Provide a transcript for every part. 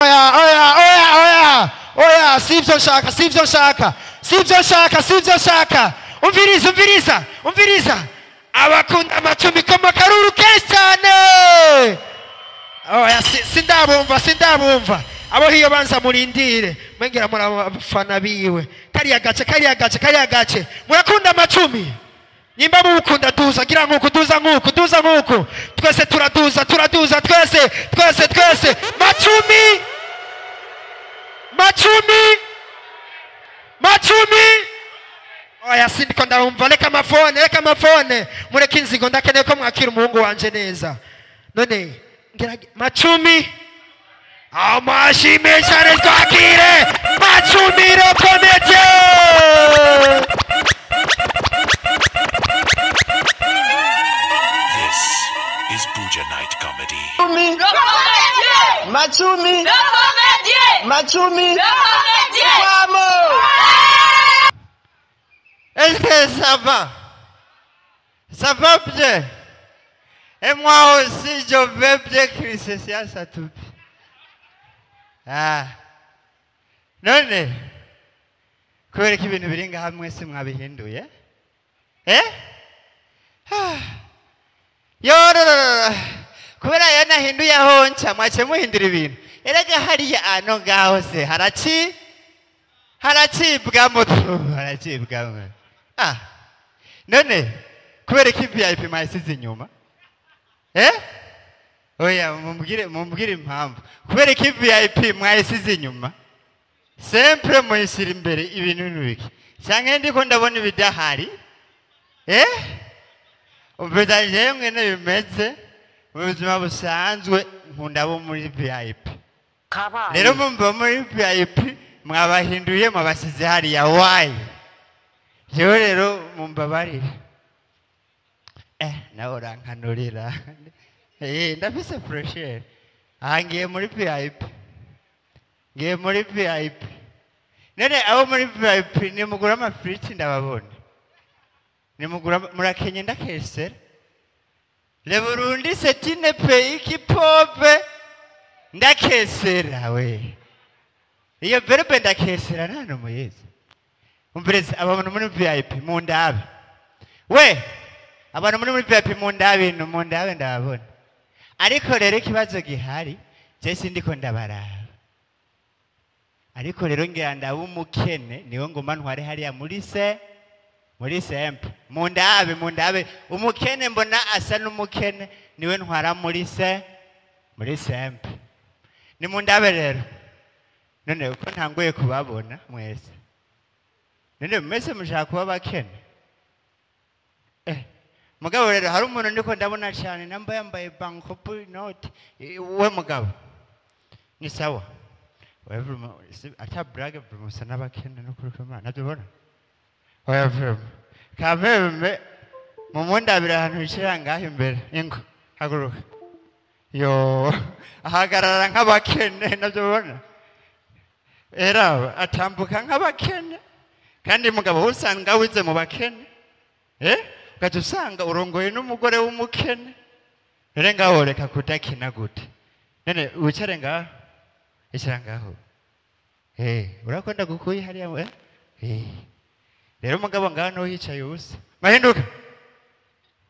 Oya, oya, oya, oya, oya, sivyo nshaka, sivyo nshaka, sivyo nshaka, sivyo nshaka. Umviriza, umviriza, umviriza. Abakunda amacumi koma karuru kenshi cyane. Oya, sindabumva, sindabumva. Abo hiyo banza murindire, mwengera muri abafana biwe. Kariya gace, kariya gace, kariya gace. Murakunda amacumi? Nimba mukunda duza, gira nkuku, duza nkuku, duza nkuku. Twese turaduza, turaduza, twese, twese, twese. Macumi! Macumi! Macumi! Oya, sindiko ndabumva, reka amafone, reka amafone. Mureke inzigo, ndakeneye ko mwakira umuhungu wanje neza. None, ngerage, Macumi! Amashimwe cyane twakire Macumi Rokomete! This is Buja Night Comedy. Macumi, Macumi, Vamos! Est-ce que ça va? Ça va bien? Et moi aussi, je vais bien Christian Satoupi. Ah. None. Kubera ko ibintu biri ngaha mwese mwabihinduye? Eh? Ah. Yo, no, no, no. Kubera yo nahinduye aho nca mwace muhindura ibintu. Erega hariya ano ngaho se haracibwamo, haracibwamo. Ah. None kubera ko VIP mwayisize inyuma? Eh? Oya, mumbwire, mumbwire impamvu. Kubera ko VIP mwayisize inyuma? Sempre muyishyira imbere ibintu n'ibiki. Cyangwa ndiko ndabona ibidahari? Eh? Umvira yemwe bimeze mu buzima busanzwe nkunda abo muri VIP. Rero mumva muri VIP mwabahinduye mwabasize hariya why? Jewe rero mumbabarire. Eh, nawe urankanurira. Eh, ndafise pressure. Aha ngiye muri VIP. Ngiye muri VIP. None abo muri VIP nimugura amafiriti ndababona. Nimugura murakenye ndakesera. Le Burundi c'est une pays qui pauvre. Ndakesera we. Iyo verbe ndakesera nano muyezi. Umviriza abantu muri VIP mundabe. We abantu muri VIP mundabe no mundabe ndababona. Ariko rero ikibazo gihari je sindiko ndabaraba. Ariko rero ngira ndaba umukene niwe ngoma ntware hariya muri se muri sempe. Mundabe, mundabe umukene mbona asa n'umukene niwe ntwara muri se muri sempe. Ni mundabe rero. None uko ntanguye kubabona mwese. None mwese mushaka kuba bakene. Eh, mugabo rero hari umuntu ndiko ndabona cyane namba yambaye bankopu note. We mugabo. Ni sawa. Wewe ata brag musa n'abakene no kuri kw'Imana nabyo. Oya kameme mumundabira ahantu hicara ngaho imbere ingo haguruka. Yo ahagarara nk'abakene nabyo ubona. Era atambuka nk'abakene kandi mugabo usanga wize mu bakene. Eh? Ugaca usanga urongoye n'umugore w'umukene. Rero ngaho reka kudakina gute. None wicare ngaho. Icara ngaho. Eh, urakunda gukuyi hariya eh? Eh. Rero mugabo ngaho no hicaye ubusa. Mahinduka.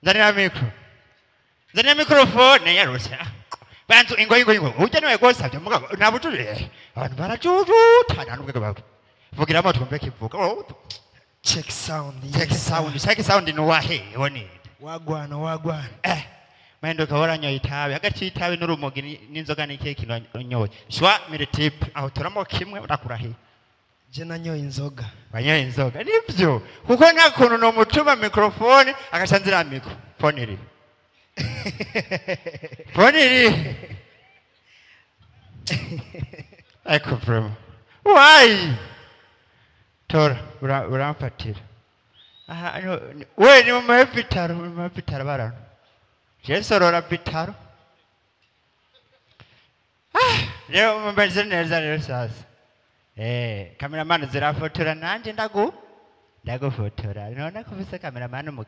Nzanira mikro. Nzanira microphone yarusha. Bantu ingo ingo ingo. Ujya niwe gosabye mugabo nabuturiye. Abantu barajujuta nubwo bawe. Vugira mo twumve kivuga. Oh. Check sound. Check sound. Check sound ni wahe woni. Wagwana, wagwana. Eh. Mahinduka waranyoye itabi. Hagati y'itabi n'urumogi n'inzoga ni ikihe kintu wanyoye? Shwa miritip. Aho turamo kimwe urakurahiye. Je nanyoye inzoga. Wanyoye inzoga. Nibyo. Kuko nta kuntu no mutuma microphone agasanzira micro. Phone iri. Phone iri. Eko bro. Why? Tora uramfatira. Aha no we ni mu bitaro, mu bitaro barano. Je sorora bitaro. Ah, rero mumeze neza rero sasa. Eh, cameraman zirafotora nanje ndagufotora. None ko ufise cameraman mu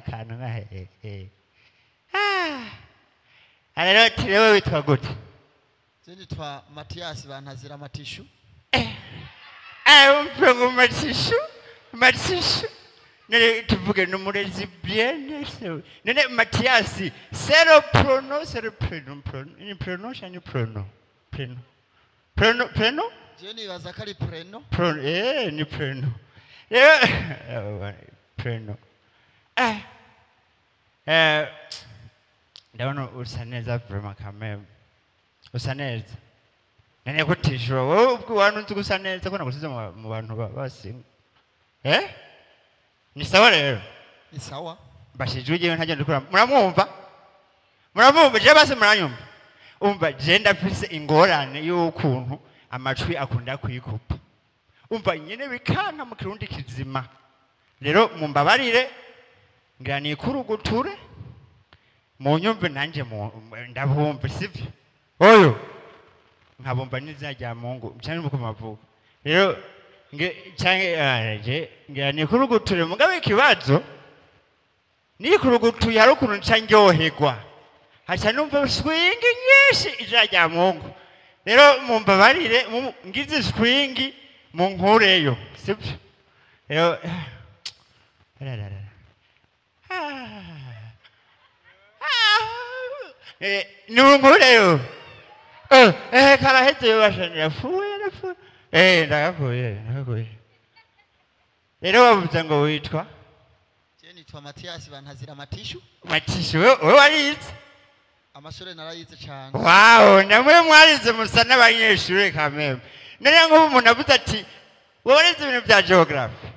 kantu nka eh. Ah. Rero tirewe witwa gute? Je nitwa Mathias Bantazira Matishu. Umpe ngo Matishu, Matishu. None tuvuge n'umurezi bien. None Mathias, c'est le pronom, c'est le prénom, pronom, ni pronom cyangwa pronom? Prénom. Prénom, prénom? Je nibaza ko ari prénom. Pronom, ni prénom. Rero prénom. Ndabona usa neza vraiment quand même. Usa neza. None kutishura wowe ubwo wantu nzi usa neza ko nagusize mu bantu basinga. Ni sawa rero. Ni sawa. Bashije ugiye ntagenda ukora. Muramwumva? Muramwumva je basi muranyumva. Umva je ndafise ingorane y'ukuntu amacwi akunda kwikupa. Umva nyene bikanka mu kirundi kizima. Rero mumbabarire ngira nikuruguture munyumve nanje ndabumva sivyo. Oyo nkabumva n'izina rya Mungu cyane muko mavuga. Rero nge cyanke je ngira nikuruguture mugabe ikibazo nikurugutuye hari ukuntu nca ndyoherwa. Haca numva swingi nyinshi izina rya Mungu. Rero mumbabarire ngize swingi munkureyo sivyo. Rero nunkureyo. Karaheze bashanira fuye fuye. Ndagakuye. Rero bavuze ngo witwa? Je nitwa Mathias Bantazira Matishu. Matishu wewe warize? Amashure narayize cyane. Wow, namwe mwarize musa n'abanyeshure kameme. None ngo umuntu avuze ati wowe warize ibintu bya geography.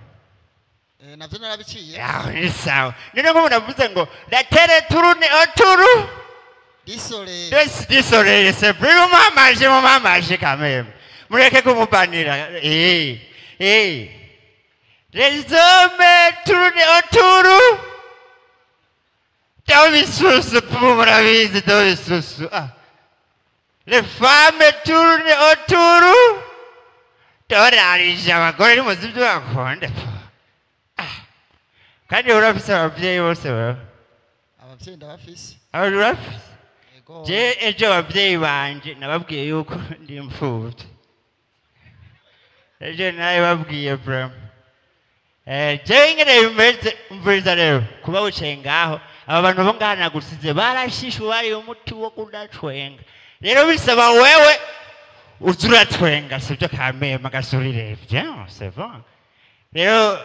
Navyo narabiciye. Ni sawa. None ngo umuntu avuze ngo la terre tourne autour du soleil. Du soleil, c'est vraiment mamaje quand même. Mureke kumubanira. Les hommes tournent autour. Tawisusu murabizi tawisusu. Les femmes tournent autour. Torarije abagore nimuzi ibyo bakunda. Kandi urafise abavyeyi bose wewe? Abavyeyi ndabafise. Urafise? Je ejo abavyeyi banje nababwiye yuko ndi imfuvyi. Ejo nawe babwiye bro. Je ingene bimeze umviriza rero kuba wicaye ngaho aba bantu bo ngaha nagusize barashishwe bari umuti wo kudatwenga. Rero bisaba wewe uzuratwenga sibyo kamema gasurire bien c'est bon. Rero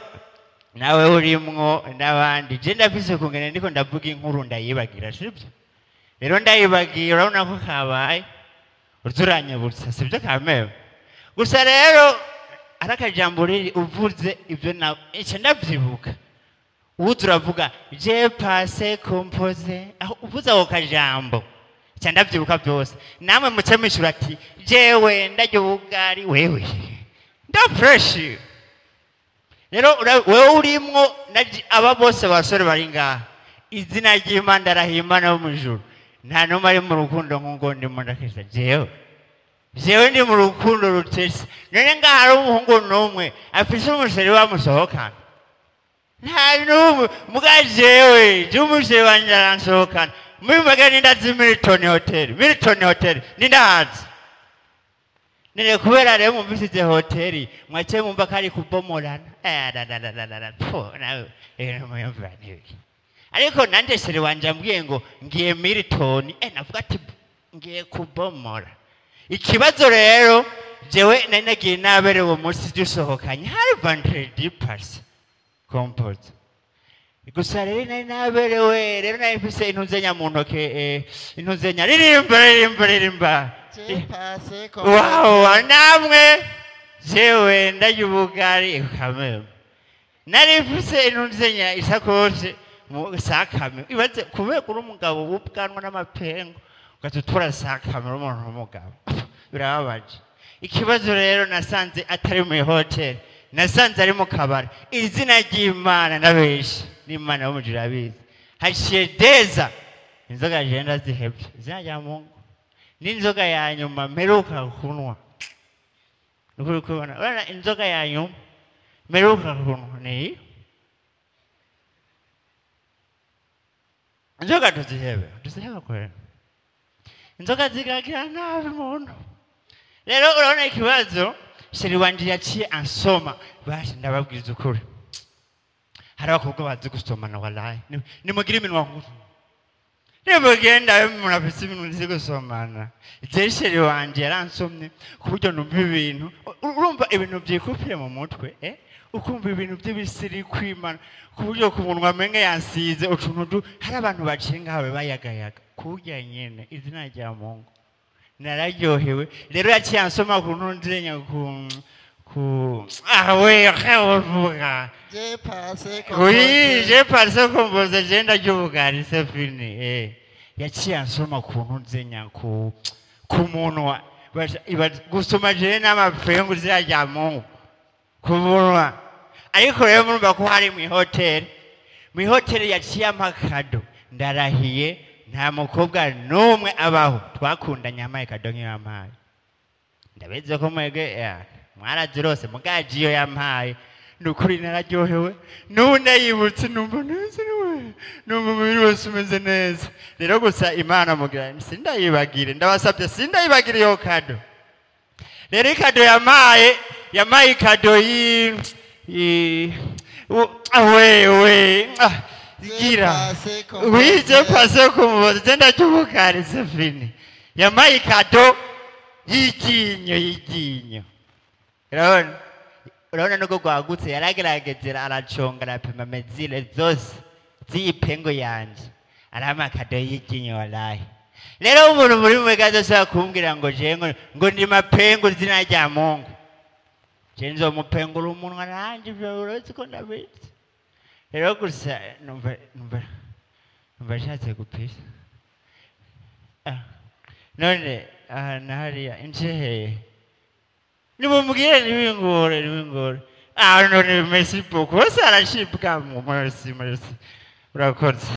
nawe urimwo n'abandi je ndafise kungene ndiko ndavuga inkuru ndayibagira sibyo. Rero ndayibagiye urabona ko kabaye uzuranyabutsa sibyo kamema. Gusa rero arakajambo riri uvuze ibyo na icyo ndavyibuka. Ubu turavuga je passe compose aho uvuze ako kajambo icyo ndavyibuka byose. Namwe muce mwishura ati jewe ndarya ubugari wewe nda fresh. Rero wewe urimwo aba bose basore bari ngaha izina ry'Imana ndarahimana wo mwijuru nta numwe ari mu rukundo nk'uko ndimo ndakeza jewe. Jewe ndi mu rukundo rutese. None ngaha hari umuhungu n'umwe afise umuseri wamusohokana. Nta n'umwe muga jewe je umuseri wanje aransohokana. Muri maga nindazi Milton Hotel. Milton Hotel nindahazi. None kubera rero mumvise izi hoteli mwace mumva ko ari kubomorana. Nawe muyumva n'ibiki. Ariko nanje seri wanje ambwiye ngo ngiye Milton navuga ati ngiye kubomora. Ikibazo rero jewe nari nagiye naberewe umunsi dusohokanye hari vendredi passé compose. Gusa rero nari naberewe rero nari mfise intuzenya mu ntoke intuzenya ririmba ririmba ririmba. Wow, namwe jewe ndarya ubugari kameme. Nari mfise intuzenya isakoshi mu sakame. Ibaze kubera uri umugabo w'ubwanwa n'amapengo ugaca sakame umuntu w'umugabo. Birababaje. Ikibazo rero nasanze atari mu hotel, nasanze ari mu kabari. Izina ry'Imana nabeshi n'Imana yo mujira abizi. Haciye deza inzoga jenda zihebye. Izina rya Mungu n'inzoga ya nyuma mperuka kunywa. Nukuri kubona bana inzoga ya nyuma mperuka kunywa ni inzoga tuzihebe kwera. Inzoga zigagira nabi muntu. Rero urabona ikibazo chéri wanje yaciye ansoma. Bashe ndababwiza ukuri. Hari abakobwa bazi gusomana wallahi. Nimugire iminwa nkuru. Nimugenda murafise ibintu nzi gusomana. Je chéri wanje yaransomye ku buryo numva ibintu. Urumva ibintu byikupiye mu mutwe, eh? Ukumva ibintu by'ibisiri kwimana ku buryo ku munwa menge yansize utuntu hari abantu baciye ngawe bayagayaga kurya nyene izina rya Mungu. Nararyohewe rero yaciye ansoma ku ntunzenya ku ah oui revuga. J'ai passé Oui, j'ai passé composé je ndaryubugari c'est fini. Yaciye ansoma ku ntunzenya ku munwa gusoma je n'amapfengu izina rya Mungu ku munwa. Ariko rero murumva ko hari mu hoteli yaciye amakado. Ndarahiye nta mukobwa n'umwe abaho twakundanye amaye kado nk'iyo yampaye. Ndabizi ko mwege mwarazirose mugaji iyo yampaye. Ni ukuri nararyohewe n'ubu ndayibutse numva nezerewe, numva umubiri wose umeze neza. Rero gusa Imana mugira sindayibagire, ndabasabye sindayibagire iyo kado. Rero ikado yampaye ikado we gira oui je passe comme je ndacyubukari c'est fini. Yampaye ikado y'iryinyo. Urabona nuko gwagutse yaragerageza araconga arapima mezile zose z'iyi yanje arampa kado y'iryinyo wallahi. Rero umuntu muri mwe gazoshaka kumbwira ngo je ngo ndi mapengo izina rya Mungu. Je nzomupengura umunwa nanje ibyo uretse ko ndabizi. Rero gusa numva nshatse gupisa. None aha na hariya inje hehe? Nimumubwire ntibingore. Ah none merci beaucoup. Bose arashibwa mu merci. Urakoze.